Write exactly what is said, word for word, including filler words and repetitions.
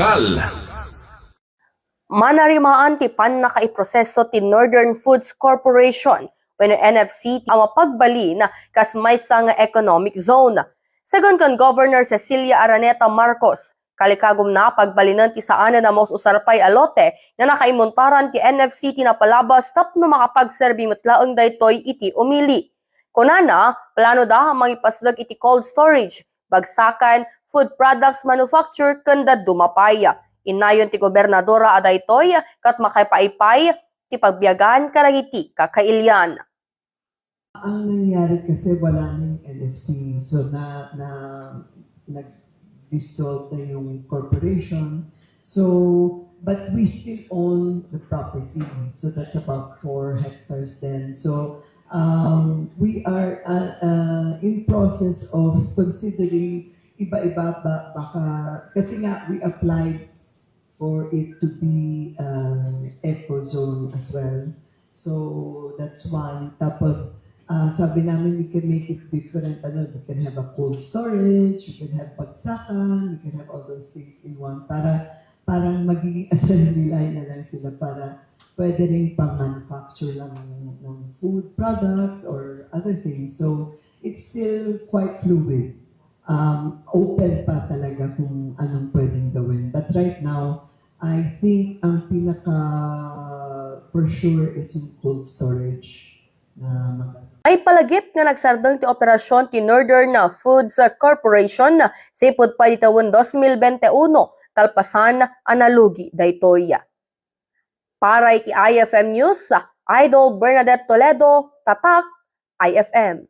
Al. Manarimaan ti pannakaiproseso ti Northern Foods Corporation wenno N F C a mapagbalin kas maysa nga economic zone. Segun kan Governor Cecilia Araneta Marcos, kalikagumna pagbalinen ti saanen a maus-usar pay a lote nga nakaimuntaran ti N F C ti napalabas tapno makapagserbi met laeng daytoy iti umili. Kunana, plano da a mangipasdek iti cold storage, bagsakan, food products manufacture, ken dadduma pay. Innayon ti gobernadora a daytoy ket makaipaipaay ti pagbiagan kadagiti kakailian. Ang nangyari kasi wala ning N F C. So na, na nag-dissolve na yung corporation. So, but we still own the property. So that's about four hectares then. So um, we are uh, uh, in process of considering iba-iba ba, baka, kasi nga we applied for it to be uh, eco zone as well. So that's one. Tapos uh, sabi namin we can make it different. Ano, we can have a cold storage, we can have bagsakan, we can have all those things in one. Para parang magiging assembly line na lang sila para pwede rin pang-manufacture lang ng food products or other things. So it's still quite fluid. Um, open pa talaga kung anong pwedeng gawin. But right now, I think ang pinaka for sure is yung cold storage na maganda. Ay palagip nga nagsardeng ti operasyon ti Northern Foods Corporation sipud pay ti tawen dos mil bente uno, kalpasan a nalugi daytoy. Para iti I F M News, Idol Bernadette Toledo, Tatak, I F M.